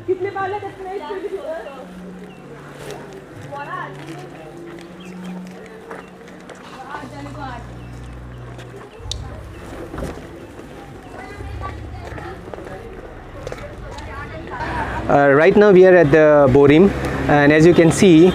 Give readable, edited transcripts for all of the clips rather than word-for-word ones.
कितले पावले तसले. Right now we are at the Borim, and as you can see,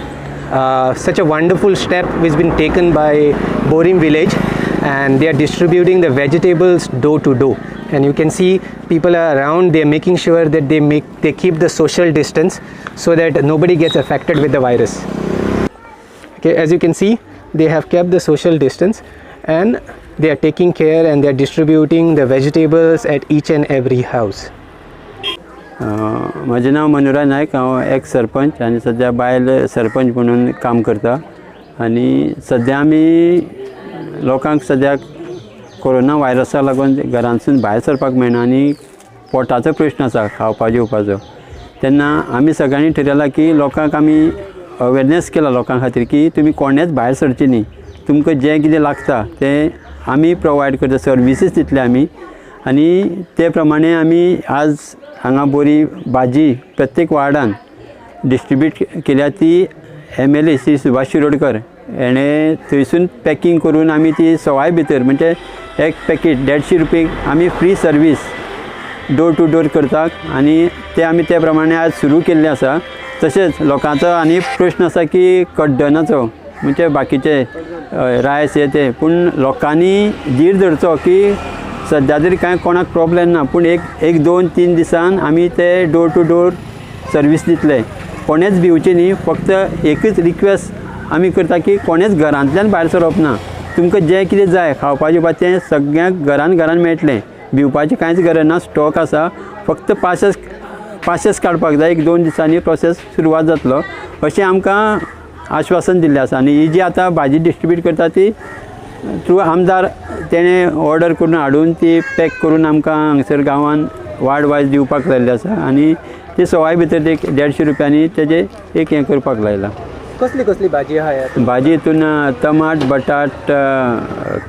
such a wonderful step has been taken by Borim village, and they are distributing the vegetables door to door. And you can see people are around, they are making sure that they keep the social distance so that nobody gets affected with the virus. Okay, as you can see, they have kept the social distance and they are taking care and they are distributing the vegetables at each and every house. म्हजें नांव मनोहर नायक. हांव x sarpanch आनी सद्या बायल सरपंच म्हणून काम करता. आनी सद्या आमी लोकांक सद्याक कोरोना व्हायरसाक लागून घरांतसून भायर सरपाक मेळना आनी पोटाचो प्रश्न आसा खावपा जेवपाचो. तेन्ना आमी सगळ्यांनी ठरयलां की लोकांक आमी अवेरनेस केला लोकां खातीर की तुमी कोणेच भायर सरचें न्ही, तुमकां जें कितें लागता तें आमी प्रोवायड करता, सर्विसीस दितले आमी. आनी ते प्रमाणे आमी आज हांगा बरी भाजी प्रत्येक वार्डान डिस्ट्रिब्यूट केल्या. ती MLA Shri Subhash Shirodkar हेणें थंयसून पॅकींग करून आमी ती सवाय भितर म्हणजे एक पॅकेट 150 रुपये आमी free service door to door करतात. आनी ते आमी ते प्रमाणे आज सुरू केल्लें आसा. तशेंच लोकांचो आनी प्रश्न आसा की कड्डणाचो म्हणजे बाकीचे रायस हे ते, पूण लोकांनी धीर धरचो की सद्या तरी कांय कोणाक प्रॉब्लेम ना, पूण एक 2-3 दिसान आमी ते डोर टू डोर सर्वीस दितले. कोणेच भिवचें न्ही, फक्त एकच रिक्वेस्ट आमी करता की कोणेच घरांतल्यान भायर सरप ना. तुमकां जें कितें जाय खावपा जेवपाक तें सगळ्यांक घरान घरान मेळटलें, भिवपाची कांयच गरज ना. स्टॉक आसा, फक्त पासेस काडपाक जाय. 1-2 दिसांनी प्रोसेस सुरवात जातलो अशें आमकां आश्वासन दिल्लें आसा. आनी ही जी आतां भाजी डिस्ट्रिब्यूट करता ती थ्रू आमदार तेणें ऑर्डर करून हाडून ती पॅक करून आमकां हांगसर गांवान वार्ड वायज दिवपाक लायिल्ली आसा. आनी ती सवाय भितर एक 150 रुपयांनी तेजें एक हें करपाक लायलां. कसली कसली भाजी आहा? भाजी हितून टमाट, बटाट,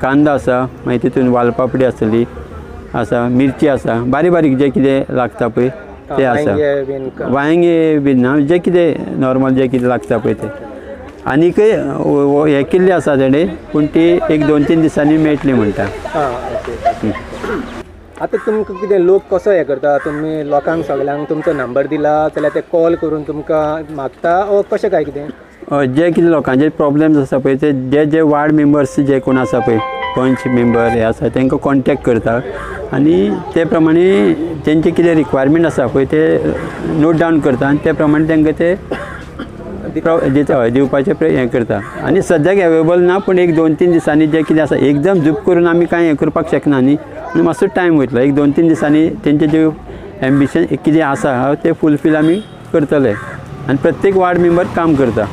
कांदो आसा, मागीर तितून वालपापडी आसतली आसा, मिरची आसा, बारीक बारीक जें कितें लागता पळय तें आसा. वांयगें बीन ना, जें कितें नॉर्मल जें कितें लागता पळय तें. आनीकय हें केल्लें आसा तेणें, पूण ती 1-2-3 दिसांनी मेळटली म्हणटा. आतां तुमकां कितें लोक कसो हें करता? तुमी लोकांक सगल्यांक तुमचो नंबर दिला जाल्यार ते कॉल करून तुमकां मागता ओ कशें काय कितें? जे कितें लोकांचे प्रॉब्लेम्स आसा पळय ते जे जे वार्ड मेंबर्स जे कोण आसा पळय, पंच मेंबर हे आसा, तांकां कॉन्टेक्ट करता आनी ते प्रमाणे तेंचे कितें रिक्वायरमेंट आसा पळय ते नोट डावन करता आनी ते प्रमाणे तांकां ते दिता, दिवपाचें हें करता. आनी सद्याक एवेलेबल ना, पूण 1-2-3 दिसांनी जें कितें आसा एकदम झूप करून आमी कांय हें करपाक शकना न्ही, पूण मातसो टायम वयतलो. 1-2-3 दिसांनी तेंचें जें एम्बिशन कितें आसा तें फुलफील आमी करतले. आनी प्रत्येक वार्ड मेंबर काम करता.